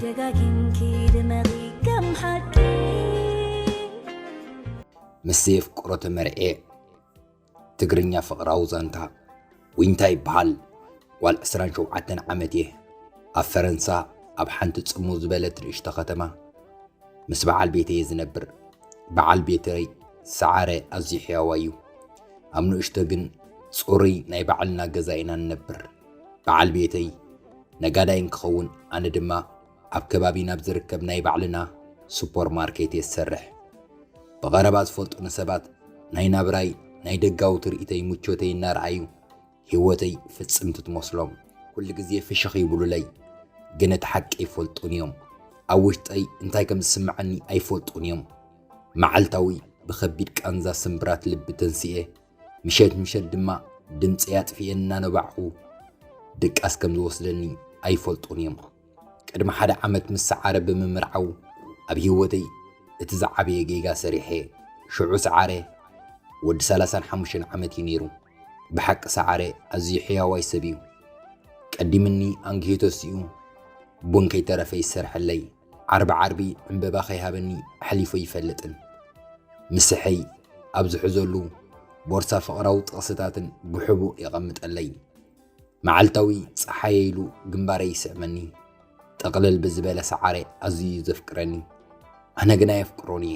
ደጋጊምኪ ድመቒ ከም ሓቂ። ምስ ዘየፍቅሮ ተመርዕየ። ትግርኛ ፍቕራዊ ዛንታ ዊንታ ይበሃል። ጓል ዕስራን ሸውዓተን ዓመት እየ። ኣብ ፈረንሳ ኣብ ሓንቲ ጽምው ዝበለት ንእሽቶ ከተማ ምስ በዓል ቤተይ እየ ዝነብር። በዓል ቤተይ ሰዓረ ኣዝዩ ሕያዋይ እዩ። ኣብ ንእሽቶ ግን ጽሩይ ናይ ባዕልና ገዛ ኢና ንነብር። በዓል ቤተይ ነጋዳይ እንክኸውን ኣነ ድማ ኣብ ከባቢና ኣብ ዝርከብ ናይ ባዕልና ሱፐር ማርኬት እየ ዝሰርሕ። ብቐረባ ዝፈልጡኒ ሰባት ናይ ናብራይ ናይ ደጋዊ ትርኢተይ ምቾተይ እናረኣዩ ህይወተይ ፍጽምቲ ትመስሎም። ኩሉ ግዜ ፍሽኽ ይብሉለይ፣ ግን እቲ ሓቂ ኣይፈልጡን እዮም። ኣብ ውሽጠይ እንታይ ከም ዝስምዓኒ ኣይፈልጡን እዮም። መዓልታዊ ብኸቢድ ቃንዛ ስምብራት ልቢ ተንስኤ፣ ምሸት ምሸት ድማ ድምፀይ ኣጥፊኤ እናነባዕኹ ድቃስ ከም ዝወስደኒ ኣይፈልጡን እዮም። ቅድሚ ሓደ ዓመት ምስ ሰዓረ ብምምርዓው ኣብ ህይወተይ እቲ ዝዓበየ ጌጋ ሰሪሐ። ሽዑ ሰዓረ ወዲ ሰላሳን ሓሙሽተን ዓመት እዩ ነይሩ። ብሓቂ ሰዓረ ኣዝዩ ሕያዋይ ሰብ እዩ። ቀዲምኒ ኣንግሂ ተሲኡ ቡን ከይተረፈ ይሰርሐለይ። ዓርቢ ዓርቢ ዕምበባ ከይሃበኒ ኣሕሊፉ ኣይፈልጥን። ምስሐይ ኣብ ዝሕዘሉ ቦርሳ ፍቕራዊ ጥቕስታትን ብሕቡእ የቐምጠለይ። መዓልታዊ ጸሓየ ኢሉ ግንባረይ ይስዕመኒ። ጥቕልል ብዝበለ ሰዓረ ኣዝዩ እዩ ዘፍቅረኒ። ኣነ ግና የፍቅሮን እየ።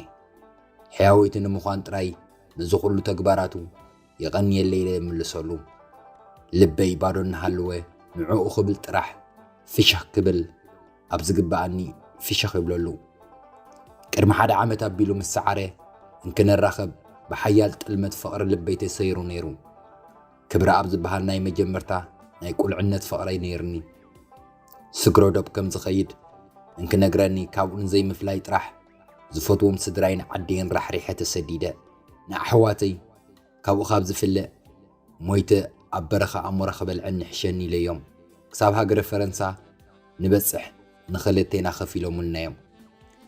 ሕያወይቲ ንምዃን ጥራይ ነዚ ኩሉ ተግባራቱ የቐንየለይ ኢለ የምልሰሉ። ልበይ ባዶ እናሃለወ ንዕኡ ክብል ጥራሕ ፍሽኽ ክብል ኣብ ዝግብኣኒ ፍሽኽ ይብለሉ። ቅድሚ ሓደ ዓመት ኣቢሉ ምስ ሰዓረ እንክንራኸብ ብሓያል ጥልመት ፍቕሪ ልበይ ተሰይሩ ነይሩ። ክብረኣብ ዝበሃል ናይ መጀመርታ ናይ ቁልዕነት ፍቕረይ ነይርኒ። ስግረዶብ ከም ዝኸይድ እንክነግረኒ ካብኡ ንዘይምፍላይ ጥራሕ ዝፈትዎም ስድራይን ዓደይን ራሕሪሐ ተሰዲደ። ንኣሕዋተይ ካብኡ ካብ ዝፍለ ሞይተ ኣብ በረኻ ኣሞራ ክበልዐኒ ይሕሸኒ ኢለዮም ክሳብ ሃገረ ፈረንሳ ንበጽሕ ንኽልቴና ከፊሎምልና እዮም።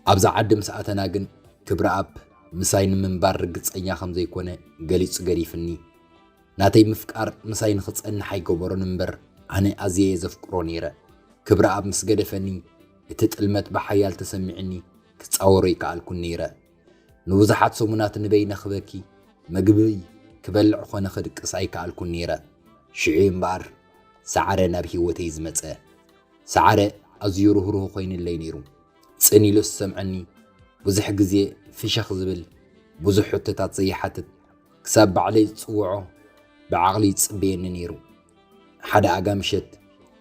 ኣብዛ ዓዲ ምስ ኣተና ግን ክብረኣብ ምሳይ ንምንባር ርግጸኛ ከም ዘይኮነ ገሊጹ ገዲፍኒ። ናተይ ምፍቃር ምሳይ ንኽጸንሕ ኣይገበሮን እምበር ኣነ ኣዝየ እየ ዘፍቅሮ ነይረ። ክብረኣብ ምስ ገደፈኒ እቲ ጥልመት ብሓያል ተሰሚዕኒ ክጻወሮ ኣይከኣልኩን ነይረ። ንብዙሓት ሰሙናት ንበይነ ክበኪ መግቢ ክበልዕ ኾነ ክድቅስ ኣይከኣልኩን ነይረ። ሽዑ እምበኣር ሰዓረ ናብ ህይወተይ ዝመጸ። ሰዓረ ኣዝዩ ርህሩህ ኮይንለይ ነይሩ። ጽን ኢሉ ዝሰምዐኒ፣ ብዙሕ ግዜ ፍሸኽ ዝብል፣ ብዙሕ ሕቶታት ዘይሓትት፣ ክሳብ ባዕለይ ዝጽውዖ ብዓቕሊ ይጽበየኒ ነይሩ። ሓደ ኣጋ ምሸት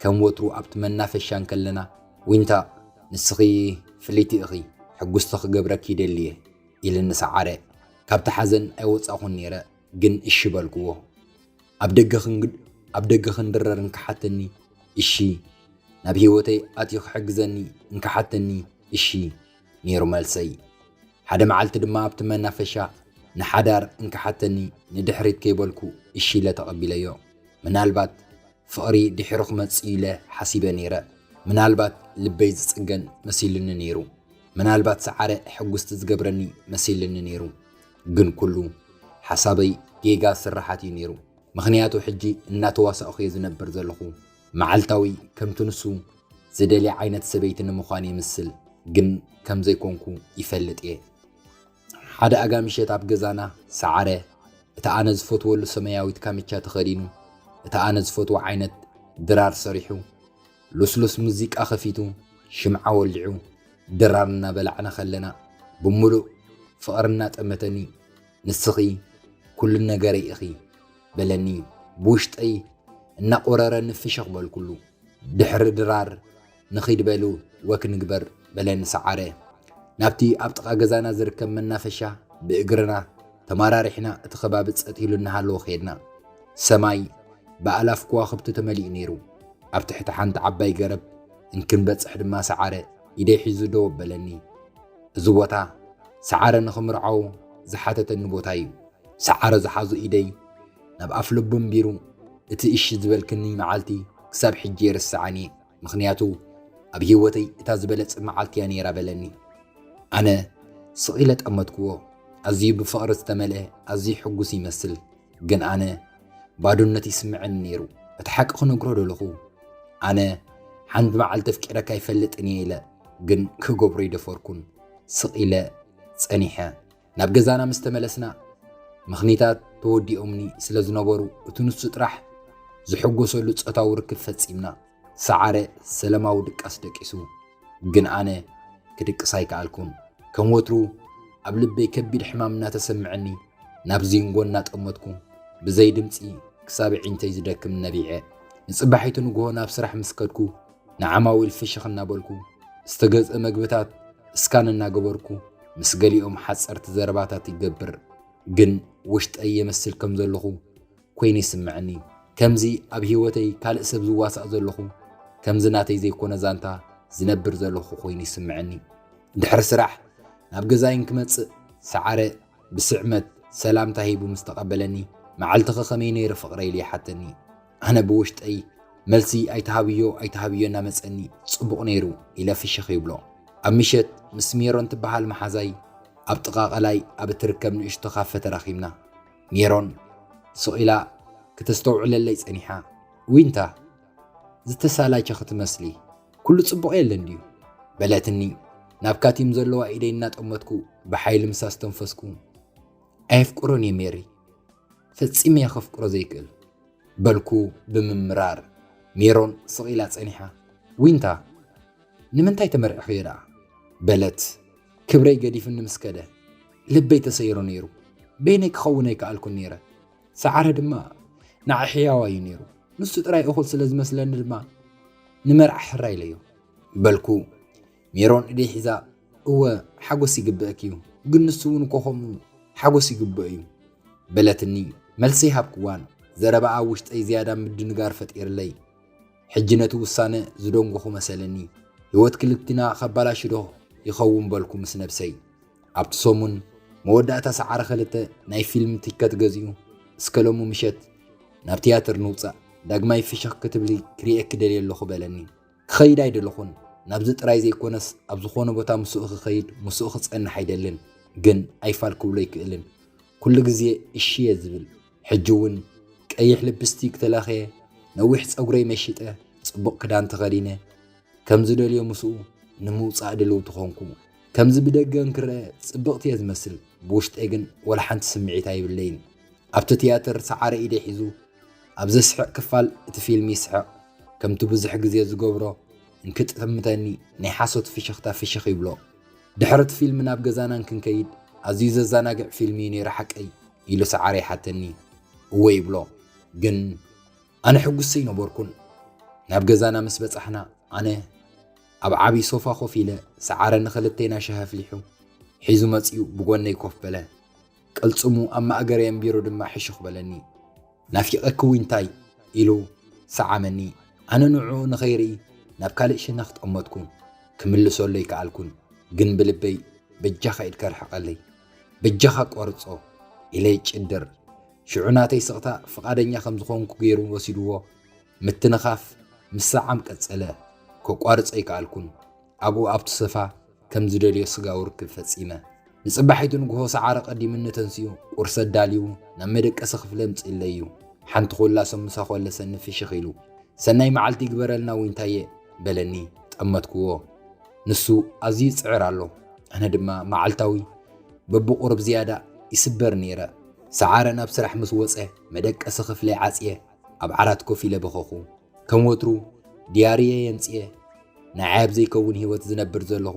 ከም ወትሩ ኣብቲ መናፈሻ እንከለና፣ ዊንታ ንስኺ ፍልይቲ ኢኺ፣ ሕጉስቲ ክገብረኪ ይደሊ እየ ኢልኒ ሰዓረ። ካብቲ ሓዘን ኣይወጻኹን ነይረ፣ ግን እሺ በልክዎ። ኣብ ደገ ክንግ- ኣብ ደገ ክንድረር እንክሓተኒ እሺ፣ ናብ ህይወተይ ኣትዩ ክሕግዘኒ እንክሓተኒ እሺ ነይሩ መልሰይ። ሓደ መዓልቲ ድማ ኣብቲ መናፈሻ ንሓዳር እንክሓተኒ ንድሕሪት ከይበልኩ እሺ ኢለ ተቐቢለዮ። ምናልባት ፍቕሪ ድሒሩ ክመጽእ ኢለ ሓሲበ ነይረ። ምናልባት ልበይ ዝጽገን መሲሉኒ ነይሩ። ምናልባት ሰዓረ ሕጉስቲ ዝገብረኒ መሲሉኒ ነይሩ። ግን ኩሉ ሓሳበይ ጌጋ ስርሓት እዩ ነይሩ። ምኽንያቱ ሕጂ እናተዋሳእኹ እየ ዝነብር ዘለኹ። መዓልታዊ ከምቲ ንሱ ዝደልያ ዓይነት ሰበይቲ ንምዃን ይምስል፣ ግን ከም ዘይኮንኩ ይፈልጥ እየ። ሓደ ኣጋ ምሸት ኣብ ገዛና ሰዓረ እቲ ኣነ ዝፈትወሉ ሰማያዊት ካምቻ ተኸዲኑ፣ እቲ ኣነ ዝፈትዎ ዓይነት ድራር ሰሪሑ፣ ልስሉስ ሙዚቃ ከፊቱ፣ ሽምዓ ወሊዑ፣ ድራር እናበላዕና ከለና ብምሉእ ፍቕሪ እናጠመተኒ፣ ንስኺ ኩሉ ነገረይ ኢኺ በለኒ። ብውሽጠይ እናቆረረኒ ፍሽኽ በልኩሉ። ድሕሪ ድራር ንኺድ በሉ ወክ ንግበር በለኒ ሰዓረ። ናብቲ ኣብ ጥቓ ገዛና ዝርከብ መናፈሻ ብእግርና ተመራሪሕና እቲ ከባቢ ጸጥ ኢሉ እናሃለወ ኸድና። ሰማይ ብኣላፍ ከዋኽብቲ ተመሊኡ ነይሩ። ኣብ ትሕቲ ሓንቲ ዓባይ ገረብ እንክንበጽሕ ድማ ሰዓረ ኢደይ ሒዙ ደው ኣበለኒ። እዚ ቦታ ሰዓረ ንኽምርዓው ዝሓተተኒ ቦታ እዩ። ሰዓረ ዝሓዞ ኢደይ ናብ ኣፍ ልቡ ኣንቢሩ፣ እቲ እሺ ዝበልክኒ መዓልቲ ክሳብ ሕጂ ኣይርስዓን እየ፣ ምኽንያቱ ኣብ ህይወተይ እታ ዝበለጸ መዓልቲ እያ ነይራ በለኒ። ኣነ ስቕ ኢለ ጠመትክዎ። ኣዝዩ ብፍቕሪ ዝተመልአ፣ ኣዝዩ ሕጉስ ይመስል፣ ግን ኣነ ባዶነት ይስምዐኒ ነይሩ። እቲ ሓቂ ክነግሮ ደለኹ፣ ኣነ ሓንቲ መዓልቲ ኣፍቂረካ ኣይፈልጥን እየ ኢለ ግን ክገብሮ ይደፈርኩን። ስቕ ኢለ ጸኒሐ። ናብ ገዛና ምስ ተመለስና፣ ምኽኒታት ተወዲኦምኒ ስለ ዝነበሩ፣ እቲ ንሱ ጥራሕ ዝሕጎሰሉ ጾታዊ ርክብ ፈጺምና። ሰዓረ ሰለማዊ ድቃስ ደቂሱ፣ ግን ኣነ ክድቅስ ኣይከኣልኩን። ከም ወትሩ ኣብ ልበይ ከቢድ ሕማም እናተሰምዐኒ፣ ናብ ዚንጎ እናጠመትኩ፣ ብዘይ ድምጺ ክሳብ ዒንተይ ዝደክም ነቢዐ። ንጽባሒቱ ንግሆ ናብ ስራሕ ምስ ከድኩ፣ ንዓማዊል ፍሽኽ እናበልኩ፣ ዝተገዝአ መግብታት እስካን እናገበርኩ፣ ምስ ገሊኦም ሓጸርቲ ዘረባታት ይገብር። ግን ውሽጠይ የመስል ከም ዘለኹ ኮይኑ ይስምዐኒ። ከምዚ ኣብ ህይወተይ ካልእ ሰብ ዝዋሳእ ዘለኹ፣ ከምዚ ናተይ ዘይኮነ ዛንታ ዝነብር ዘለኹ ኮይኑ ይስምዐኒ። ድሕሪ ስራሕ ናብ ገዛይ እንክመጽእ፣ ሰዓረ ብስዕመት ሰላምታ ሂቡ ምስ ተቐበለኒ፣ "መዓልትኺ ከመይ ነይሩ ፍቕረይ?" ኢሉ ይሓተኒ። ኣነ ብውሽጠይ፣ "መልሲ ኣይትሃብዮ፣ ኣይትሃብዮ እናመጸኒ ጽቡቕ ነይሩ" ኢለ ፍሽኽ ይብሎ። ኣብ ምሸት ምስ ሜሮን ትበሃል መሓዛይ ኣብ ጥቓ ቀላይ ኣብ እትርከብ ንእሽቶ ካፈ ተራኺብና። ሜሮን ስቕ ኢላ ክተስተውዕለለይ ጸኒሓ። "ዊንታ፣ ዝተሳላቸኺ ትመስሊ፣ ኩሉ ጽቡቕ የለን ድዩ?" በለትኒ። ናብ ካቲም ዘለዋ ኢደይ እናጠመትኩ ብሓይሊ ምስ ኣስተንፈስኩ፣ "ኣየፍቅሮን እየ ሜሪ፣ ፈጺመ እየ ከፍቅሮ ዘይክእል" በልኩ ብምምራር። ሜሮን ስቕ ኢላ ጸኒሓ። "ዊንታ፣ ንምንታይ ተመርዕኽዮ ደኣ?" በለት። ክብረይ ገዲፍኒ ምስ ከደ፣ ልበይ ተሰይሩ ነይሩ። በይነይ ክኸውን ኣይከኣልኩን ነይረ። ሰዓረ ድማ ንዓይ ሕያዋ እዩ ነይሩ። ንሱ ጥራይ እኹል ስለ ዝመስለኒ ድማ፣ "ንመርዓ ሕራይ ኢለዮ" በልኩ። ሜሮን ኢደይ ሒዛ፣ "እወ፣ ሓጎስ ይግብአኪ እዩ፣ ግን ንሱ እውን እኮ ከምኡ ሓጎስ ይግብኦ እዩ" በለትኒ። መልሲ ሃብክዋን፣ ዘረባኣ ኣብ ውሽጠይ ዝያዳ ምድንጋር ፈጢርለይ። ሕጂ ነቲ ውሳነ ዝደንጎኹ መሰለኒ። ህይወት ክልቲና ከባላሹ ዶ ይኸውን በልኩ ምስ ነብሰይ። ኣብቲ ሰሙን መወዳእታ ሰዓረ ክልተ ናይ ፊልም ቲከት ገዚኡ፣ "እስከ ሎሚ ምሸት ናብ ትያትር ንውጻእ፣ ዳግማይ ፍሽኽ ክትብሊ ክርእየኪ ደልየ ኣለኹ" በለኒ። ክኸይድ ኣይደለኹን። ናብዚ ጥራይ ዘይኮነስ፣ ኣብ ዝኾነ ቦታ ምስኡ ክኸይድ፣ ምስኡ ክጸንሕ ኣይደልን። ግን ኣይፋል ክብሎ ኣይክእልን። ኩሉ ግዜ እሺ እየ ዝብል። ሕጂ እውን ቀይሕ ልፕስቲክ ተለኽየ፣ ነዊሕ ጸጉረይ መሺጠ፣ ጽቡቕ ክዳን ተኸዲነ፣ ከም ዝደልዮ ምስኡ ንምውጻእ ድልውቲ ኾንኩ። ከምዚ ብደገ እንክረአ ጽብቕቲ እየ ዝመስል፣ ብውሽጠይ ግን ወላ ሓንቲ ስምዒት ኣይብለይን። ኣብቲ ትያትር ሰዓረ ኢደይ ሒዙ ኣብ ዘስሕቕ ክፋል እቲ ፊልም ይስሕቕ። ከምቲ ብዙሕ ግዜ ዝገብሮ፣ እንክጥምተኒ ናይ ሓሶት ፍሽኽታ ፍሽኽ ይብሎ። ድሕሪ እቲ ፊልም ናብ ገዛና እንክንከይድ፣ "ኣዝዩ ዘዘናግዕ ፊልም እዩ ነይሩ ሓቀይ?" ኢሉ ሰዓረ ይሓተኒ። "እወ" ይብሎ። ግን ኣነ ሕጉስ ኣይነበርኩን። ናብ ገዛና ምስ በጻሕና፣ ኣነ ኣብ ዓቢ ሶፋ ኮፍ ኢለ፣ ሰዓረ ንኽልቴና ሻሂ ኣፍሊሑ ሒዙ መጺኡ ብጎነይ ኮፍ በለ። ቅልጽሙ ኣብ ማእገረይ ኣንቢሩ ድማ ሕሹኽ በለኒ። "ናፊቐኪ ዊንታይ?" ኢሉ ሰዓመኒ። ኣነ ንዕኡ ንኸይርኢ ናብ ካልእ ሸነኽ ጠመትኩ። ክምልሰሉ ኣይከኣልኩን፣ ግን ብልበይ፣ "በጃኻ ኢድካ ርሕቐለይ፣ በጃኻ ቆርጾ" ኢለ ይጭድር። ሽዑ ናተይ ስቕታ ፍቓደኛ ከም ዝኾንኩ ገይሩ ወሲድዎ። ምትንኻፍ ምስ ሰዓም ቀጸለ። ከቋርጾ ኣይከኣልኩን። ኣብኡ ኣብቲ ሶፋ ከም ዝደልዮ ስጋዊ ርክብ ፈጺመ። ንጽባሒቱ ንግሆ ሰዓረ ቀዲምኒ ተንሲኡ፣ ቁርሲ ኣዳልዩ ናብ መደቀሲ ክፍለ ኣምጺእለይ እዩ። ሓንቲ ኮላ ሰሙሳ ኮለሰኒ ፍሽኽ ኢሉ። "ሰናይ መዓልቲ ይግበረልና ዊንታየ" በለኒ። ጠመትክዎ። ንሱ ኣዝዩ ይጽዕር ኣሎ። ኣነ ድማ መዓልታዊ በብቑሩብ ዝያዳ ይስበር ነይረ። ሰዓረ ናብ ስራሕ ምስ ወጸ፣ መደቀሲ ክፍለይ ዓጽየ ኣብ ዓራት ኮፍ ኢለ በኸኹ። ከም ወትሩ ድያርየ የምጽየ፣ ንዓይ ኣብ ዘይከውን ህይወት ዝነብር ዘለኹ።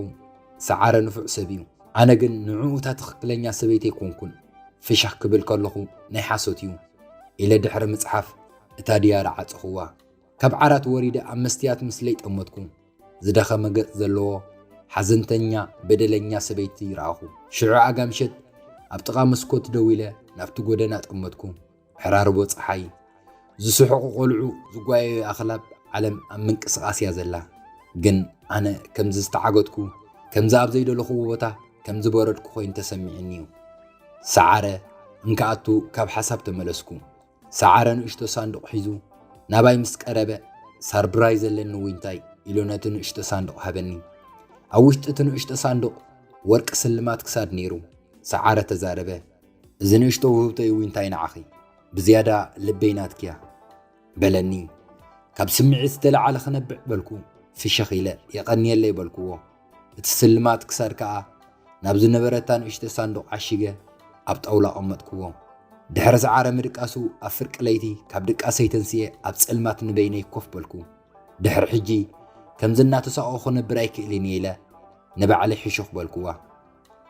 ሰዓረ ንፉዕ ሰብ እዩ። ኣነ ግን ንዕኡ እታ ትኽክለኛ ሰበይቲ ኣይኮንኩን። ፍሽኽ ክብል ከለኹ ናይ ሓሶት እዩ ኢለ ድሕሪ ምጽሓፍ፣ እታ ድያሪ ዓጸኹዋ። ካብ ዓራት ወሪደ ኣብ መስትያት ምስለይ ጠመትኩ። ዝደኸመ ገጽ ዘለዎ፣ ሓዘንተኛ፣ በደለኛ ሰበይቲ ረኣኹ። ሽዑ ኣጋ ምሸት ኣብ ጥቓ መስኮት ደው ኢለ ናብቲ ጎደና ጠመትኩ። ሕራርቦ ጸሓይ፣ ዝስሕቑ ቆልዑ፣ ዝጓየዩ ኣኽላብ፣ ዓለም ኣብ ምንቅስቓስ እያ ዘላ። ግን ኣነ ከምዚ ዝተዓገትኩ፣ ከምዚ ኣብ ዘይደለኹዎ ቦታ፣ ከም ዝበረድኩ ኮይኑ ተሰሚዑኒ እዩ። ሰዓረ እንክኣቱ ካብ ሓሳብ ተመለስኩ። ሰዓረ ንእሽቶ ሳንዱቕ ሒዙ ናባይ ምስ ቀረበ፣ "ሳርብራይዝ ኣለኒ ዊንታይ" ኢሉ ነቲ ንእሽቶ ሳንዱቕ ሃበኒ። ኣብ ውሽጢ እቲ ንእሽቶ ሳንዱቕ ወርቂ ስልማት ክሳድ ነይሩ። ሰዓረ ተዛረበ። "እዚ ንእሽቶ ውህብቶ እዩ ዊንታይ ንዓኺ፣ ብዝያዳ ልበይ ናትኪ እያ" በለኒ። ካብ ስምዒት ዝተለዓለ ክነብዕ በልኩ። ፍሽኽ ኢለ፣ "የቐንየለይ" በልክዎ። እቲ ስልማት ክሳድ ከኣ ናብ ዝነበረታ ንእሽቶ ሳንዱቕ ዓሺገ ኣብ ጣውላ ኣቐመጥክዎ። ድሕሪ ሰዓረ ምድቃሱ ኣብ ፍርቂ ለይቲ ካብ ድቃሰይ ተንስኤ ኣብ ጸልማት ንበይነይ ኮፍ በልኩ። ድሕሪ ሕጂ ከምዚ እናተሳቐኹ ክነብር ኣይክእልን እየ ኢለ ንባዕለይ ሕሹኽ በልክዋ።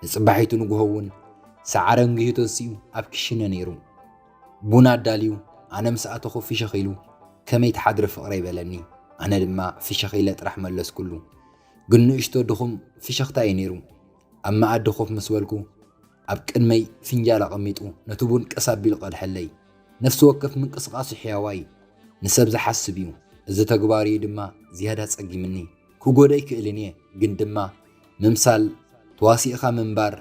ንጽባሒቱ ንግሆ እውን ሰዓረ እንግሂ ተንሲኡ ኣብ ክሽነ ነይሩ። ቡን ኣዳልዩ ኣነ ምስ ኣተኹ ፍሽኽ ኢሉ ከመይ ትሓድሪ ፍቕረይ በለኒ። ኣነ ድማ ፍሽኽ ኢለ ጥራሕ መለስኩሉ። ግን ንእሽቶ ድኹም ፍሽኽታ እዩ ነይሩ። ኣብ መኣዲ ኮፍ ምስ በልኩ ኣብ ቅድመይ ፍንጃል ኣቐሚጡ ነቲ ቡን ቀስ ኣቢሉ ቀድሐለይ። ነፍሲ ወከፍ ምንቅስቓሱ ሕያዋይ ንሰብ ዝሓስብ እዩ። እዚ ተግባሩ እዩ ድማ ዝያዳ ጸጊምኒ። ክጎዶ ኣይክእልን እየ፣ ግን ድማ ምምሳል ተዋሲእኻ ምንባር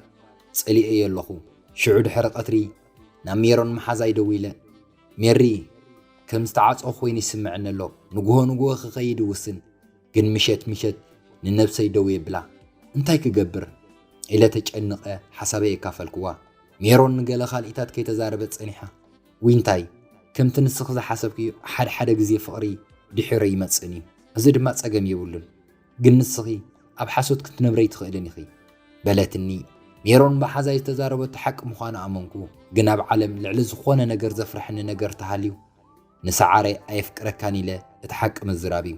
ጸሊኤዮ ኣለኹ። ሽዑ ድሕሪ ቀትሪ ናብ ሜሮን መሓዛይ ደዊለ፣ ሜሪ፣ ከም ዝተዓጸኹ ኮይኑ ይስምዐኒ ኣሎ። ንግሆ ንግሆ ክኸይድ ይውስን፣ ግን ምሸት ምሸት ንነብሰይ ደው የብላ። እንታይ ክገብር? ኢለ ተጨንቐ ሓሳበይ የካፈልክዋ። ሜሮን ንገለ ካልኢታት ከይተዛረበት ጸኒሓ። ዊንታይ፣ ከምቲ ንስኺ ዝሓሰብክዮ ሓደ ሓደ ግዜ ፍቕሪ ድሒሩ ይመጽእን እዩ። እዚ ድማ ጸገም የብሉን። ግን ንስኺ ኣብ ሓሶት ክትነብሪ ኣይትኽእልን ኢኺ በለትኒ። ሜሮን ብሓዛይ ዝተዛረበቶ ሓቂ ምዃኑ ኣመንኩ። ግን ኣብ ዓለም ልዕሊ ዝኾነ ነገር ዘፍርሐኒ ነገር ተሃልዩ ንሰዓረ ኣየፍቅረካን ኢለ እቲ ሓቂ ምዝራብ እዩ።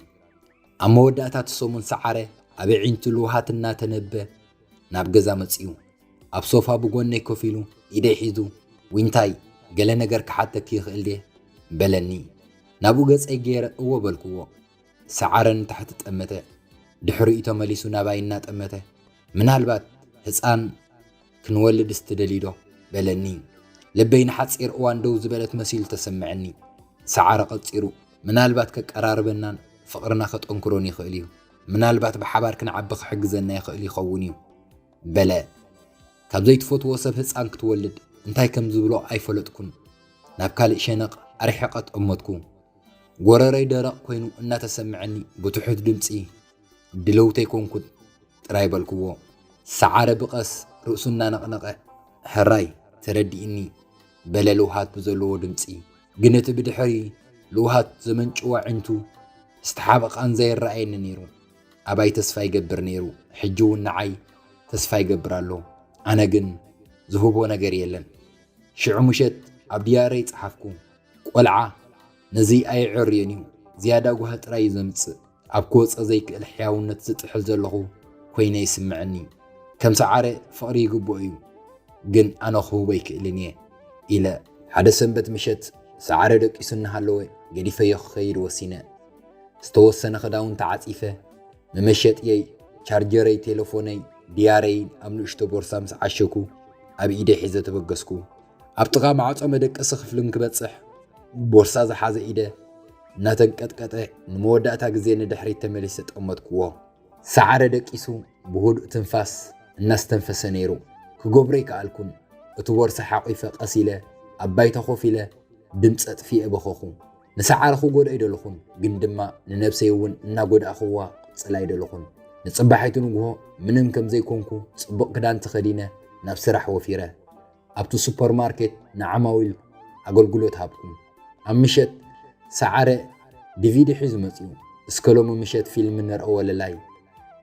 ኣብ መወዳእታ እቲ ሰሙን ሰዓረ ኣብ ኣዒንቱ ልውሃት እናተነበ ናብ ገዛ መጺኡ። ኣብ ሶፋ ብጎነይ ኮፍ ኢሉ ኢደይ ሒዙ፣ ዊንታይ፣ ገለ ነገር ክሓተኪ ይኽእል ድየ? በለኒ። ናብኡ ገጸይ ገይረ እወ በልክዎ። ሰዓረ ንታሕቲ ጠመተ። ድሕሪኡ ተመሊሱ ናባይ እናጠመተ፣ ምናልባት ህጻን ክንወልድስ ትደልዩ ዶ? በለኒ። ልበይ ንሓጺር እዋን ደው ዝበለት መሲሉ ተሰምዐኒ። ሰዓረ ቀጺሩ፣ ምናልባት ከቀራርበናን ፍቕርና ከጠንክሮን ይኽእል እዩ። ምናልባት ብሓባር ክንዓቢ ክሕግዘና ይኽእል ይኸውን እዩ በለ። ካብ ዘይትፈትዎ ሰብ ህጻን ክትወልድ እንታይ ከም ዝብሎ ኣይፈለጥኩን። ናብ ካልእ ሸነቕ ኣርሒቐ ጠመትኩ። ጎረረይ ደረቕ ኮይኑ እናተሰምዐኒ ብትሑት ድምጺ፣ ድልውቲ ኣይኮንኩን ጥራይ በልክዎ። ሰዓረ ብቐስ ርእሱ እናነቕነቐ፣ ሕራይ ተረዲእኒ በለ ልውሃት ብዘለዎ ድምጺ። ግን እቲ ብድሕሪ ልውሃት ዘመንጭዋ ኣዒንቱ ዝተሓበ ቃንዛ ይረኣየኒ ነይሩ። ኣባይ ተስፋ ይገብር ነይሩ። ሕጂ እውን ንዓይ ተስፋ ይገብር ኣሎ። ኣነ ግን ዝህቦ ነገር የለን። ሽዑ ምሸት ኣብ ድያረይ ጸሓፍኩ። ቆልዓ ነዚ ኣየዕርዮን እዩ። ዝያዳ ጓሂ ጥራይ እዩ ዘምጽእ። ኣብ ክወጸ ዘይክእል ሕያውነት ዝጥሕል ዘለኹ ኮይነ ይስምዐኒ። ከም ሰዓረ ፍቕሪ ይግብኦ እዩ፣ ግን ኣነ ክህቦ ኣይክእልን እየ ኢለ። ሓደ ሰንበት ምሸት ሰዓረ ደቂሱ እናሃለወ ገዲፈዮ ክኸይድ ወሲነ። ዝተወሰነ ክዳውንቲ ዓጺፈ፣ መመሸጥየይ፣ ቻርጀረይ፣ ቴሌፎነይ፣ ድያረይን ኣብ ንእሽቶ ቦርሳ ምስ ዓሸኩ ኣብ ኢደይ ሒዘ ተበገስኩ። ኣብ ጥቓ ማዕጾ መደቀሲ ክፍልን ክበጽሕ ቦርሳ ዝሓዘ ኢደ እናተንቀጥቀጠ ንመወዳእታ ግዜ ንድሕሪት ተመሊሰ ጠመትክዎ። ሰዓረ ደቂሱ ብህዱእ ትንፋስ እናስተንፈሰ ነይሩ። ክገብሮ ኣይከኣልኩን። እቲ ቦርሳ ሓቒፈ ቀስ ኢለ ኣብ ባይታ ኮፍ ኢለ ድምጺ ኣጥፊኤ በኸኹ። ንሰዓረ ክጎድኦ ኣይደለኹን፣ ግን ድማ ንነብሰይ እውን እናጎዳእኽዋ ክቕጽል ኣይደለኹን። ንጽባሒቱ ንግሆ ምንም ከም ዘይኮንኩ ጽቡቕ ክዳን ተኸዲነ ናብ ስራሕ ወፊረ። ኣብቲ ሱፐርማርኬት ንዓማዊል ኣገልግሎት ሃብኩ። ኣብ ምሸት ሰዓረ ዲቪዲ ሒዙ መጺኡ። እስከ ሎሚ ምሸት ፊልም ንርኦ ወለላይ።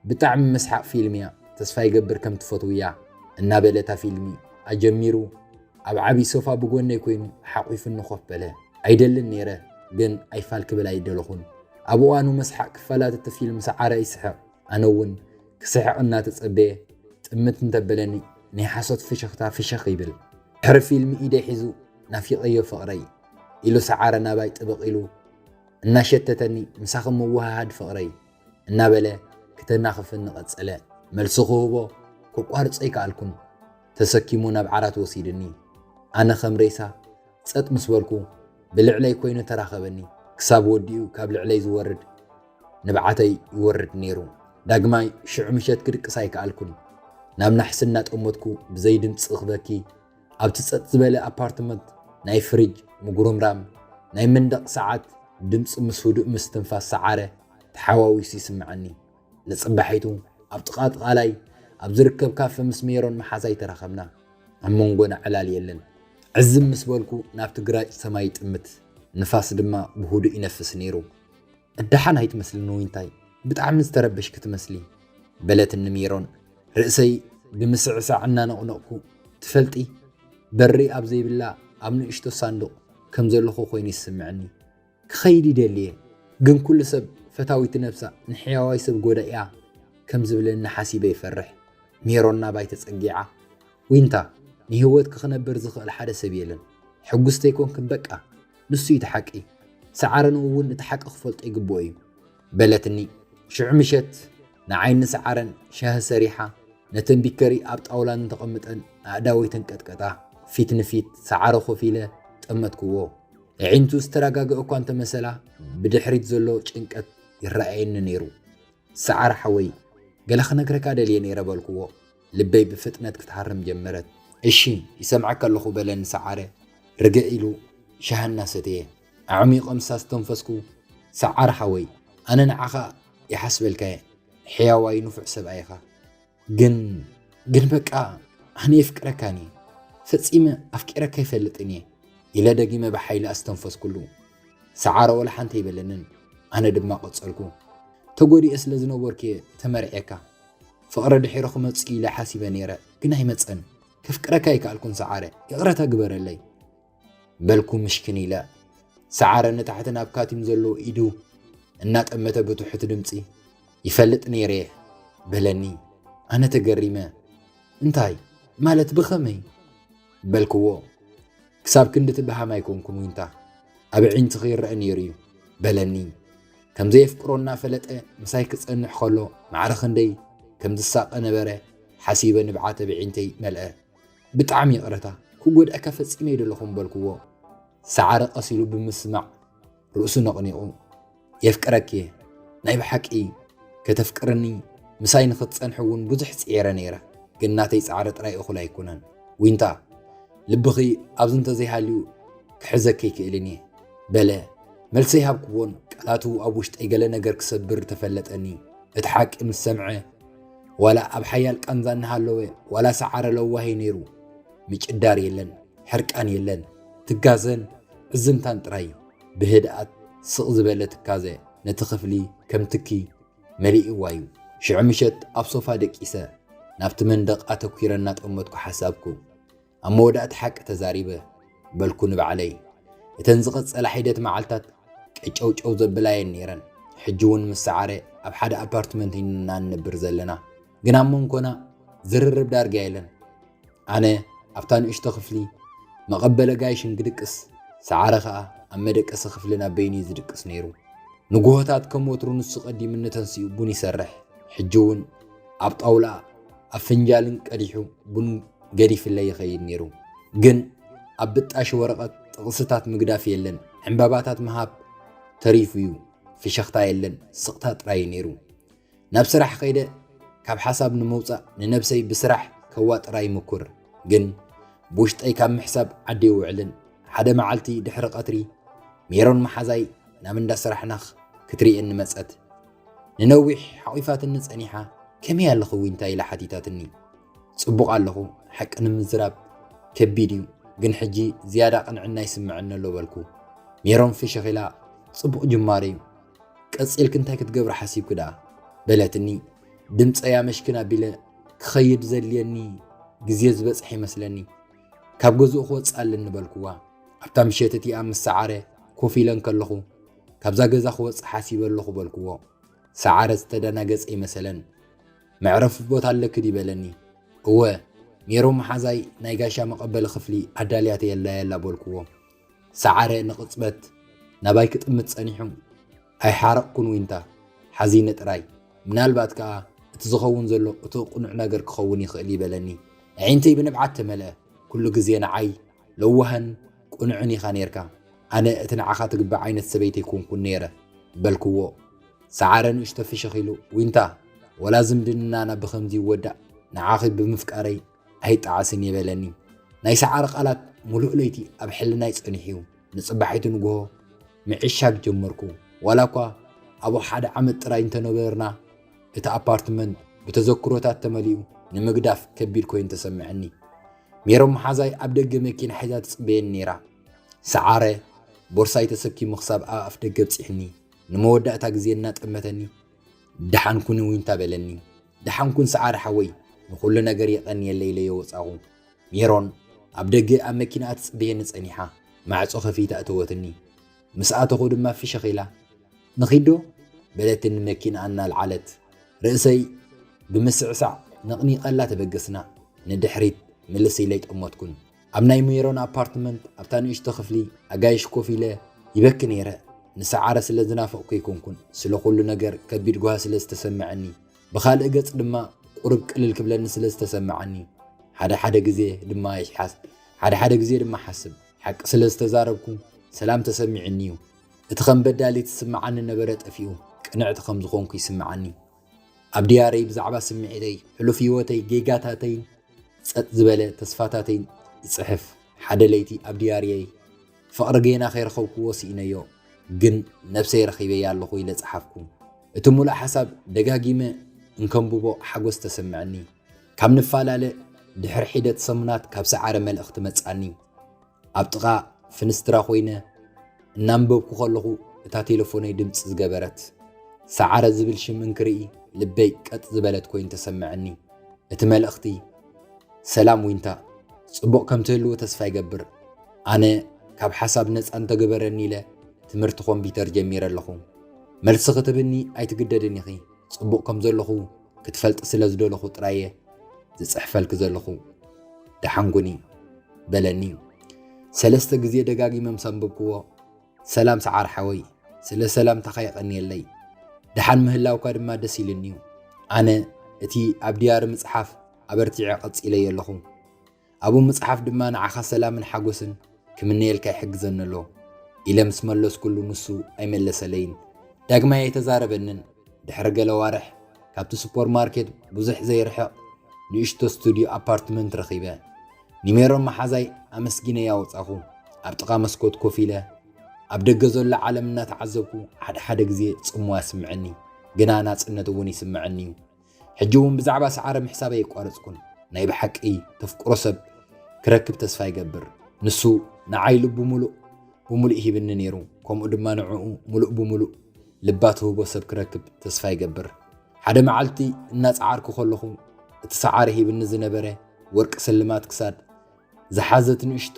ብጣዕሚ መስሓቕ ፊልም እያ፣ ተስፋ ይገብር ከም ትፈትውያ እናበለ እታ ፊልሚ ኣጀሚሩ ኣብ ዓብዪ ሶፋ ብጎነይ ኮይኑ ሓቒፉኒ ኮፍ በለ። ኣይደልን ነይረ፣ ግን ኣይፋል ክብል ኣይደለኹን። ኣብ እዋኑ መስሓቕ ክፋላት እቲ ፊልም ሰዓረ ይስሕቕ፣ ኣነ እውን ክስሕቕ እናተጸበየ ጥምት እንተበለኒ ናይ ሓሶት ፍሽኽታ ፍሽኽ ይብል። ድሕሪ ፊልም ኢደይ ሒዙ ናፊቐዮ ፍቕረይ ኢሉ ሰዓረ ናባይ ጥብቕ ኢሉ እናሸተተኒ ምሳኺ ምውህሃድ ፍቕረይ እናበለ ክተናኽፍኒ ቀጸለ። መልሲ ክህቦ ከቋርጾ ኣይከኣልኩን። ተሰኪሙ ናብ ዓራት ወሲድኒ። ኣነ ከም ሬሳ ጸጥ ምስ በልኩ ብልዕለይ ኮይኑ ተራኸበኒ። ክሳብ ወዲኡ ካብ ልዕለይ ዝወርድ ንብዓተይ ይወርድ ነይሩ። ዳግማይ ሽዑ ምሸት ክድቅስ ኣይከኣልኩን። ናብ ናሕሲ እናጠመትኩ ብዘይ ድምጺ ክበኪ ኣብቲ ጸጥ ዝበለ ኣፓርትመንት ናይ ፍሪጅ ምጉርምራም ናይ መንደቕ ሰዓት ድምጺ ምስ ህዱእ ምስትንፋስ ሰዓረ ተሓዋዊሱ ይስምዓኒ። ንጽባሒቱ ኣብ ጥቓ እቲ ቃላይ ኣብ ዝርከብ ካፈ ምስ ሜሮን መሓዛይ ተራኸብና። ኣብ መንጎና ዕላል የለን። ዕዝም ምስ በልኩ ናብቲ ግራጭ ሰማይ ይጥምት። ንፋስ ድማ ብህዱእ ይነፍስ ነይሩ። እደሓን ኣይትመስልን ዊንታይ፣ ብጣዕሚ ዝተረበሽኪ ትመስሊ። በለትኒ ሜሮን ርእሰይ ብምስዕሳዕ እናነቕነቕኩ። ትፈልጢ፣ በሪ ኣብ ዘይብላ ኣብ ንእሽቶ ሳንዱቕ ከም ዘለኹ ኮይኑ ይስምዐኒ። ክኸይድ ይደሊ እየ፣ ግን ኩሉ ሰብ ፈታዊት ነብሳ ንሕያዋይ ሰብ ጎዳኢያ ከም ዝብለኒ ሓሲበ ይፈርሕ። ሜሮን ናባይ ተጸጊዓ። ዊንታ፣ ንህይወት ክኽነብር ዝኽእል ሓደ ሰብ የለን። ሕጉስተይ ኮንክን በቃ፣ ንሱ እዩ እቲ ሓቂ። ሰዓረን እውን እቲ ሓቂ ክፈልጦ ይግብኦ እዩ። በለትኒ። ሽዑ ምሸት ንዓይኒ ሰዓረን ሻሂ ሰሪሓ፣ ነተን ቢከሪ ኣብ ጣውላ እንተቐምጠን ኣእዳወይ ተንቀጥቀጣ። ፊት ንፊት ሰዓረ ኮፍ ኢለ ጠመትክዎ። ኣዒንቱ ዝተረጋግአ እኳ እንተመሰላ፣ ብድሕሪት ዘሎ ጭንቀት ይረኣየኒ ነይሩ። ሰዓረ ሓወይ፣ ገለ ክነግረካ ደልየ ነይረ በልክዎ። ልበይ ብፍጥነት ክትሃርም ጀመረት። እሺ፣ ይሰምዐካ ኣለኹ በለኒ ሰዓረ ርግእ ኢሉ ሻሂ እናሰተየ። ኣዕሚቐ ምስ ኣስተንፈስኩ፣ ሰዓረ ሓወይ፣ ኣነ ንዓኻ ይሓስበልካ እየ። ሕያዋይ ንፉዕ ሰብኣይ ኢኻ። ግን፣ ግን በቃ ኣነ የፍቅረካን እየ። ፈጺመ ኣፍቂረካ ኣይፈልጥን እየ። ኢለ ደጊመ ብሓይሊ ኣስተንፈስኩሉ። ሰዓረ ወላ ሓንቲ ኣይበለንን። ኣነ ድማ ቀጸልኩ። ተጎዲኤ ስለ ዝነበርኩ እየ ተመርዕየካ። ፍቕሪ ድሒሩ ክመጽእ ኢለ ሓሲበ ነይረ፣ ግን ኣይመጸን። ከፍቅረካ ኣይከኣልኩን ሰዓረ፣ ይቕረታ ግበረለይ። በልኩ ምሽክን ኢለ። ሰዓረ ንታሕቲ ናብ ካቲም ዘለዎ ኢዱ እናጠመተ ብትሑት ድምጺ፣ ይፈልጥ ነይረ እየ በለኒ። ኣነ ተገሪመ። እንታይ? ማለት ብኸመይ? በልክዎ። ክሳብ ክንድቲ በሃም ኣይኮንኩን ዊንታ፣ ኣብ ኣዒንትኺ ይረኣ ነይሩ እዩ በለኒ። ከም ዘየፍቅሮ እናፈለጠ ምሳይ ክጸንሕ ከሎ ማዕረ ክንደይ ከም ዝሳቐ ነበረ ሓሲበ ንብዓት ኣብ ኣዒንተይ መልአ። ብጣዕሚ ይቕረታ፣ ክጎድኣካ ፈጺመ ኣይደለኹን በልክዎ። ሰዓረ ቀስ ኢሉ ብምስማዕ ርእሱ ነቕኒቑ። የፍቅረኪ እየ፣ ናይ ብሓቂ ከተፍቅርኒ ምሳይ ንኽትጸንሒ እውን ብዙሕ ጽዒረ ነይረ፣ ግን ናተይ ጻዕሪ ጥራይ እኹል ኣይኮነን። ዊንታ፣ ልብኺ ኣብዚ እንተዘይሃልዩ ክሕዘኪ ኣይክእልን እየ በለ። መልሲ ኣይሃብክዎን፣ ቃላቱ ኣብ ውሽጠይ ገለ ነገር ክሰብር ተፈለጠኒ። እቲ ሓቂ ምስ ሰምዐ፣ ዋላ ኣብ ሓያል ቃንዛ እናሃለወ፣ ዋላ ሰዓረ ለዋህ እዩ ነይሩ። ምጭዳር የለን፣ ሕርቃን የለን፣ ትካዘን ዕዝምታን ጥራይ። ብህድኣት ስቕ ዝበለ ትካዘ ነቲ ክፍሊ ከም ትኪ መሊእዋ እዩ። ሽዑ ምሸት ኣብ ሶፋ ደቂሰ፣ ናብቲ መንደቕ ኣተኲረ እናጠመትኩ ሓሳብኩ። ኣብ መወዳእታ ሓቂ ተዛሪበ በልኩ ንባዕለይ። እተን ዝቐጸላ ሒደት መዓልታት ቀጨውጨው ዘብላ እየን ነይረን። ሕጂ እውን ምስ ሰዓረ ኣብ ሓደ ኣፓርትመንት ኢና እንነብር ዘለና፣ ግን ኣብ መንጎና ዝርርብ ዳርጋ የለን። ኣነ ኣብታ ንእሽቶ ክፍሊ መቐበሊ ኣጋይሽን ክድቅስ፣ ሰዓረ ኸኣ ኣብ መደቀሲ ክፍሊ ናብ በይኑ እዩ ዝድቅስ ነይሩ። ንግሆታት ከም ወትሩ ንሱ ቀዲሙኒ ተንሲኡ ቡን ይሰርሕ። ሕጂ እውን ኣብ ጣውላ ኣፍንጃልን ቀዲሑ ቡን ገዲፍለይ ይኸይድ ነይሩ። ግን ኣብ ብጣሽ ወረቐት ጥቕስታት ምግዳፍ የለን፣ ዕምባባታት ምሃብ ተሪፉ እዩ። ፍሽኽታ የለን፣ ስቕታ ጥራይ እዩ ነይሩ። ናብ ስራሕ ከይደ ካብ ሓሳብ ንምውጻእ ንነብሰይ ብስራሕ ከዋጥራ ይምኩር። ግን ብውሽጠይ ካብ ምሕሳብ ዓዲ ይውዕልን። ሓደ መዓልቲ ድሕሪ ቀትሪ ሜሮን መሓዛይ ናብ እንዳ ስራሕና ክትርእየኒ መጸት። ንነዊሕ ሓቒፋትኒ ጸኒሓ፣ "ከመይ ኣለኺ ዊንታ?" ኢላ ሓቲታትኒ። "ጽቡቕ ኣለኹ፣ ሓቂ ንምዝራብ ከቢድ እዩ፣ ግን ሕጂ ዝያዳ ቅንዕና ይስምዐኒ ኣሎ" በልኩ። ሜሮን ፍሽኽ ኢላ፣ "ጽቡቕ ጅማሮ እዩ፣ ቀጺልኪ እንታይ ክትገብሪ ሓሲብኪ ደኣ?" በለትኒ። ድምጸይ ኣመሽክን ኣቢለ፣ "ክኸይድ ዘድልየኒ ግዜ ዝበጽሐ ይመስለኒ፣ ካብ ገዝኡ ክወጽእ ኣለኒ" በልክዋ። ኣብታ ምሸት እቲኣ ምስ ሰዓረ ኮፍ ኢለ እንከለኹ፣ "ካብዛ ገዛ ክወጽእ ሓሲበ ኣለኹ" በልክዎ። ሰዓረ ዝተደናገጸ ይመሰለን። "መዕረፊ ቦታ ኣለኪ ድዩ?" በለኒ። "እወ፣ ሜሮን መሓዛይ ናይ ጋሻ መቐበሊ ክፍሊ ኣዳልያተይ ኣላ" በልክዎ። ሰዓረ ንቕጽበት ናባይ ክጥምት ጸኒሑ፣ "ኣይሓረቕኩን ዊንታ፣ ሓዚነ ጥራይ። ምናልባት ከኣ እቲ ዝኸውን ዘሎ እቲ ቅኑዕ ነገር ክኸውን ይኽእል" እዩ በለኒ። ኣዒንተይ ብንብዓት ተመልአ። "ኩሉ ግዜ ንዓይ ለዋህን ቅኑዕን ኢኻ ኔርካ። ኣነ እቲ ንዓኻ ትግባእ ዓይነት ሰበይቲ ኣይኮንኩን ኔረ" በልክዎ። ሰዓረ ንእሽቶ ፍሽኽ ኢሉ፣ "ዊንታ፣ ወላ ዝምድናና ብኸምዚ ይወዳእ፣ ንዓኺ ብምፍቃረይ ኣይጠዓስን እየ" በለኒ። ናይ ሰዓረ ቃላት ሙሉእ ለይቲ ኣብ ሕልናይ ጸኒሑ እዩ። ንጽባሒቱ ንግሆ ምዕሻግ ጀመርኩ። ዋላ እኳ ኣብኡ ሓደ ዓመት ጥራይ እንተነበርና፣ እቲ ኣፓርትመንት ብተዘክሮታት ተመሊኡ ንምግዳፍ ከቢድ ኮይኑ ተሰምዐኒ። ሜሮን መሓዛይ ኣብ ደገ መኪና ሒዛ ትጽበየኒ ነይራ። ሰዓረ ቦርሳይ ተሰኪሙ ክሳብ ኣብ ኣፍ ደገ ኣብጺሕኒ። ንመወዳእታ ግዜ እናጠመተኒ፣ "ደሓን ኩኒ ዊንታ" በለኒ። ደሓንኩን ሰዓረ ሓወይ፣ ንኹሉ ነገር የቐንየለይ ኢለዮ ወጻኹ። ሜሮን ኣብ ደገ ኣብ መኪናኣ ትጽበየኒ ጸኒሓ፣ ማዕጾ ከፊታ እተወትኒ። ምስ ኣተኹ ድማ ፍሽኽ ኢላ፣ "ንኺዶ?" በለትኒ መኪናኣ እናልዓለት። ርእሰይ ብምስዕሳዕ ነቕኒቐላ ተበገስና። ንድሕሪት ምልስ ኢለ ኣይጠመትኩን። ኣብ ናይ ሜሮን ኣፓርትመንት ኣብታ ንእሽቶ ክፍሊ ኣጋይሽ ኮፍ ኢለ ይበኪ ነይረ። ንሰዓረ ስለ ዝናፈቕኩ ኣይኮንኩን፣ ስለ ኩሉ ነገር ከቢድ ጓሂ ስለ ዝተሰምዐኒ። ብኻልእ ገጽ ድማ ቁሩብ ቅልል ክብለኒ ስለ ዝተሰምዓኒ፣ ሓደ ሓደ ግዜ ድማ ይሓስ-፣ ሓደ ሓደ ግዜ ድማ ሓስብ። ሓቂ ስለ ዝተዛረብኩ ሰላም ተሰሚዑኒ እዩ። እቲ ከም በዳሊ ትስምዓኒ ነበረ ጠፊኡ፣ ቅንዕቲ ከም ዝኾንኩ ይስምዓኒ። ኣብ ድያረይ ብዛዕባ ስምዒተይ፣ ሕሉፍ ህይወተይ፣ ጌጋታተይን ጸጥ ዝበለ ተስፋታተይን ይጽሕፍ። ሓደ ለይቲ ኣብ ድያርየይ፣ "ፍቕሪ ጌና ከይረኸብኩዎ ስኢነዮ፣ ግን ነብሰይ ረኺበያ ኣለኹ" ኢለ ጸሓፍኩ። እቲ ሙሉእ ሓሳብ ደጋጊመ እንከንብቦ ሓጎስ ተሰምዐኒ። ካብ ንፈላለ ድሕሪ ሒደት ሰሙናት ካብ ሰዓረ መልእኽቲ መጻኒ። ኣብ ጥቓ ፍንስትራ ኮይነ እናንበብኩ ከለኹ እታ ቴሌፎነይ ድምጺ ዝገበረት። ሰዓረ ዝብል ሽም እንክርኢ ልበይ ቀጥ ዝበለት ኮይኑ ተሰምዐኒ። እቲ መልእኽቲ፣ "ሰላም ዊንታ፣ ጽቡቕ ከም ትህልዎ ተስፋ ይገብር። ኣነ ካብ ሓሳብ ነጻ እንተገበረኒ ኢለ ትምህርቲ ኮምፒተር ጀሚረ ኣለኹ። መልሲ ክትብኒ ኣይትግደድን ኢኺ። ጽቡቕ ከም ዘለኹ ክትፈልጢ ስለ ዝደለኹ ጥራየ ዝጽሕፈልኪ ዘለኹ። ደሓን ኩኒ" በለኒ። ሰለስተ ግዜ ደጋጊመ ምስ ኣንበብክዎ፣ "ሰላም ሰዓር ሓወይ፣ ስለ ሰላምታኻ የቐንየለይ። ደሓን ምህላውካ ድማ ደስ ኢሉኒ'ዩ። ኣነ እቲ ኣብ ድያሪ ምጽሓፍ ኣበርቲዐ ቀጺለዮ ኣለኹ። ኣብኡ ምጽሓፍ ድማ ንዓኻ ሰላምን ሓጎስን ክምነየልካ ይሕግዘኒ ኣሎ" ኢለ ምስ መለስኩሉ፣ ንሱ ኣይመለሰለይን። ዳግማይ ኣይተዛረበንን። ድሕሪ ገለ ኣዋርሕ፣ ካብቲ ሱፐርማርኬት ብዙሕ ዘይርሕቕ ንእሽቶ ስቱድዮ ኣፓርትመንት ረኺበ። ንሜሮን መሓዛይ ኣመስጊነያ ወጻኹ። ኣብ ጥቓ መስኮት ኮፍ ኢለ፣ ኣብ ደገ ዘሎ ዓለም እናተዓዘብኩ፣ ሓደ ሓደ ግዜ ጽምዋ ይስምዐኒ፣ ግና ናጽነት እውን ይስምዐኒ እዩ። ሕጂ እውን ብዛዕባ ሰዓረ ምሕሳብ ኣየቋረጽኩን። ናይ ብሓቂ ተፍቅሮ ሰብ ክረክብ ተስፋ ይገብር። ንሱ ንዓይ ልቡ ምሉእ ብምሉእ ሂብኒ ነይሩ፣ ከምኡ ድማ ንዕኡ ምሉእ ብምሉእ ልባ ትህቦ ሰብ ክረክብ ተስፋ ይገብር። ሓደ መዓልቲ እናጸዓርኩ ከለኹ፣ እቲ ሰዓረ ሂብኒ ዝነበረ ወርቂ ስልማት ክሳድ ዝሓዘት ንእሽቶ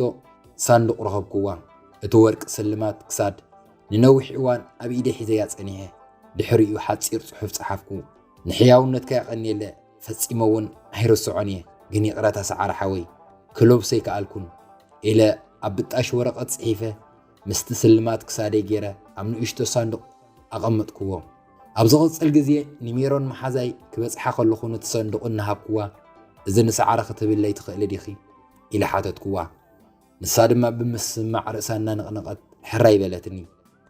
ሳንዱቕ ረኸብኩዋ። እቲ ወርቂ ስልማት ክሳድ ንነዊሕ እዋን ኣብ ኢደይ ሒዘያ ጸኒሐ። ድሕሪኡ ሓጺር ጽሑፍ ጸሓፍኩ። "ንሕያውነትካ የቐንየለ፣ ፈጺመ እውን ኣይርስዖን እየ፣ ግን ይቕረታ ሰዓረ ሓወይ፣ ክለብሶ ኣይከኣልኩን" ኢለ ኣብ ብጣሽ ወረቐት ጽሒፈ፣ ምስቲ ስልማት ክሳደይ ገይረ ኣብ ንእሽቶ ሳንዱቕ ኣቐመጥክዎ። ኣብ ዝቕጽል ግዜ ንሜሮን መሓዛይ ክበጽሓ ከለኹ ነቲ ሳንዱቕ እናሃብክዋ፣ "እዚ ንሰዓረ ክትህብለይ ትኽእሊ ዲኺ?" ኢለ ሓተትክዋ። ንሳ ድማ ብምስማዕ ርእሳ እናነቕነቐት ሕራይ በለትኒ።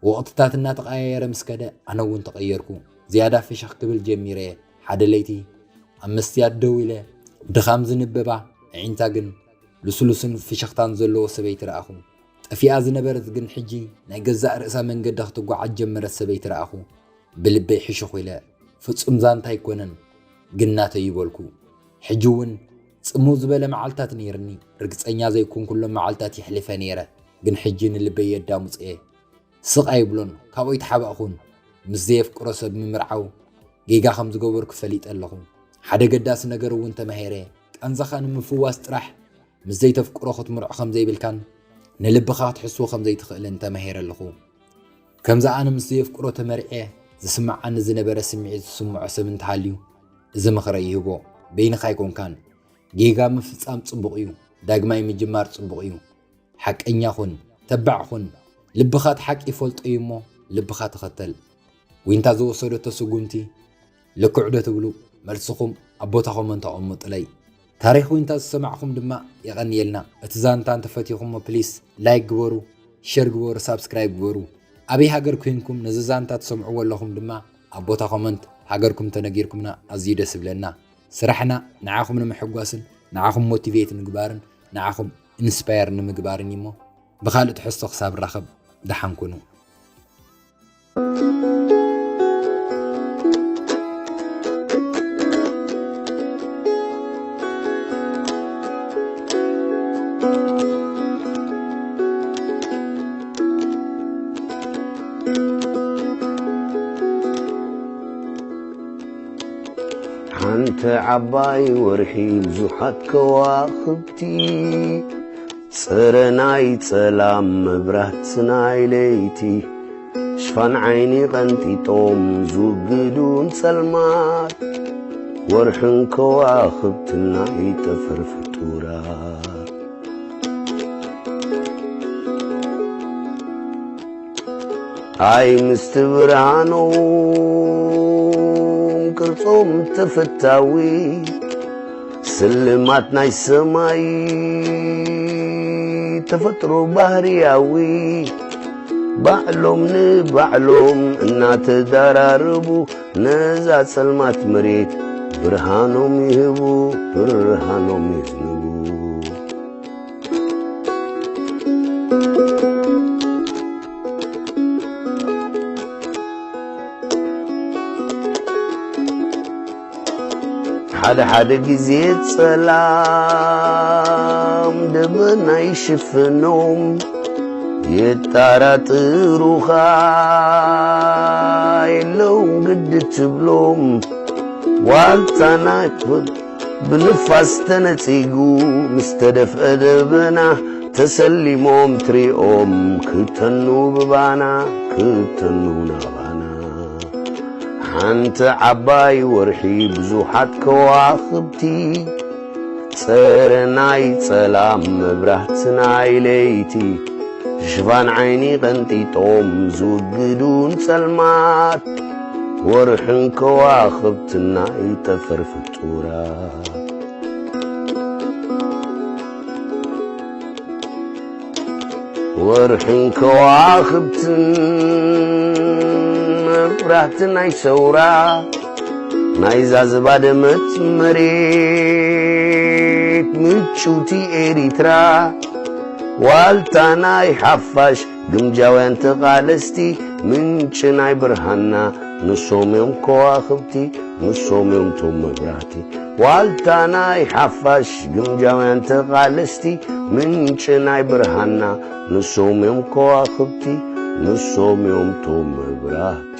ወቕትታት እናተቐያየረ ምስ ከደ፣ ኣነ እውን ተቐየርኩ። ዝያዳ ፍሽኽ ክብል ጀሚረ። ሓደ ለይቲ ኣብ መስትያት ደው ኢለ፣ ድኻም ዝንበባ ኣዒንታ ግን ልስሉስን ፍሽኽታን ዘለዎ ሰበይቲ ረኣኹ። ጠፊኣ ዝነበረት ግን ሕጂ ናይ ገዛእ ርእሳ መንገዳ ክትጓዓዝ ጀመረት ሰበይቲ ረኣኹ። ብልበይ ሕሹኽ ኢለ፣ "ፍጹም ዛንታ ኣይኮነን፣ ግን ናተይ" ይበልኩ። ሕጂ እውን ጽምው ዝበለ መዓልታት ነይርኒ። ርግጸኛ ዘይኮንኩሎም መዓልታት የሕልፈ ነይረ፣ ግን ሕጂ ንልበይ የዳምጾ እየ። ስቕ ኣይብሎን፣ ካብኡ ኣይተሓባእኹን። ምስ ዘየፍቅሮ ሰብ ምምርዓው ጌጋ ከም ዝገበርኩ ፈሊጠ ኣለኹ። ሓደ ገዳሲ ነገር እውን ተማሂረ። ቃንዛኻ ንምፍዋስ ጥራሕ ምስ ዘይተፍቅሮ ክትምርዖ ከም ዘይብልካን ንልብኻ ክትሕስዎ ከም ዘይትኽእልን ተማሂረ ኣለኹ። ከምዚ ኣነ ምስ ዘየፍቅሮ ተመርዕየ ዝስምዓኒ ዝነበረ ስምዒት ዝስምዖ ሰብ እንተሃልዩ፣ እዚ ምኽረይ ይህቦ። በይንኻ ኣይኮንካን። ጌጋ ምፍጻም ጽቡቕ እዩ። ዳግማይ ምጅማር ጽቡቕ እዩ። ሓቀኛ ኹን፣ ተባዕ ኹን። ልብኻ እቲ ሓቂ ይፈልጦ እዩ እሞ፣ ልብኻ ተኸተል። ዊንታ ዝወሰደቶ ስጉምቲ ልክዕ ዶ ትብሉ? መልስኹም ኣብ ቦታ ኮመንት ኣቐምጡለይ። ታሪኽ ዊንታ ዝሰማዕኹም ድማ የቐንየልና። እቲ ዛንታ እንተፈቲኹሞ ፕሊስ ላይክ ግበሩ፣ ሸር ግበሩ፣ ሳብስክራይብ ግበሩ። ኣበይ ሃገር ኮይንኩም ነዚ ዛንታ ትሰምዕዎ ኣለኹም ድማ ኣብ ቦታ ኮመንት ሃገርኩም ተነጊርኩምና ኣዝዩ ደስ ይብለና። ስራሕና ንዓኹም ንምሕጓስን ንዓኹም ሞቲቬት ንምግባርን ንዓኹም ኢንስፓየር ንምግባርን እዩ እሞ ብኻልእ ትሕዝቶ ክሳብ ንራኸብ ደሓን ኩኑ። ሓንቲ ዓባይ ወርሒ ብዙሓት ከዋኽብቲ፣ ጸረ ናይ ጸላም መብራት ናይ ለይቲ፣ ሽፋን ዓይኒ ቀንጢጦም ዝውግዱ ንጸልማት፣ ወርሕን ከዋኽብትን ናይ ጠፈር ፍጡራት። ኣይ ምስቲ ብርሃኖም ቅርጾም ተፈታዊ፣ ስልማት ናይ ሰማይ ተፈጥሮ ባህርያዊ፣ ባዕሎም ንባዕሎም እናተዳራረቡ፣ ነዛ ጸልማት መሬት ብርሃኖም ይህቡ፣ ብርሃኖም የዝንቡ። ሓደ ሓደ ግዜ ጸላም ደበና ይሽፍኖም፣ የጣራጥሩኻ የለውን ግዲ ትብሎም። ዋልታ ናይ ብንፋስ ተነጺጉ ምስ ተደፍአ ደበና፣ ተሰሊሞም ትሪኦም ክተኑ ብባና፣ ክተኑ ናባና። ሓንቲ ዓባይ ወርሒ ብዙሓት ከዋኽብቲ፣ ጸረ ናይ ጸላም መብራህቲ ናይ ለይቲ፣ ሽፋን ዓይኒ ቀንጢጦም ዝውግዱ ንጸልማት፣ ወርሕን ከዋኽብትን ናይ ጠፈር ፍጡራት። ወርሕን ከዋኽብትን መብራህቲ ናይ ሰውራ፣ ናይዛ ዝባደመት መሬት ምጭውቲ ኤሪትራ፣ ዋልታ ናይ ሓፋሽ ግምጃውያን ተቓለስቲ፣ ምንጪ ናይ ብርሃንና ንሶም እዮም ከዋኽብቲ፣ ንሶም እዮም ቶም መብራህቲ። ዋልታ ናይ ሓፋሽ ግምጃውያን ተቓለስቲ፣ ምንጪ ናይ ብርሃንና ንሶም እዮም ከዋኽብቲ፣ ንሶም እዮም ቶም መብራህቲ።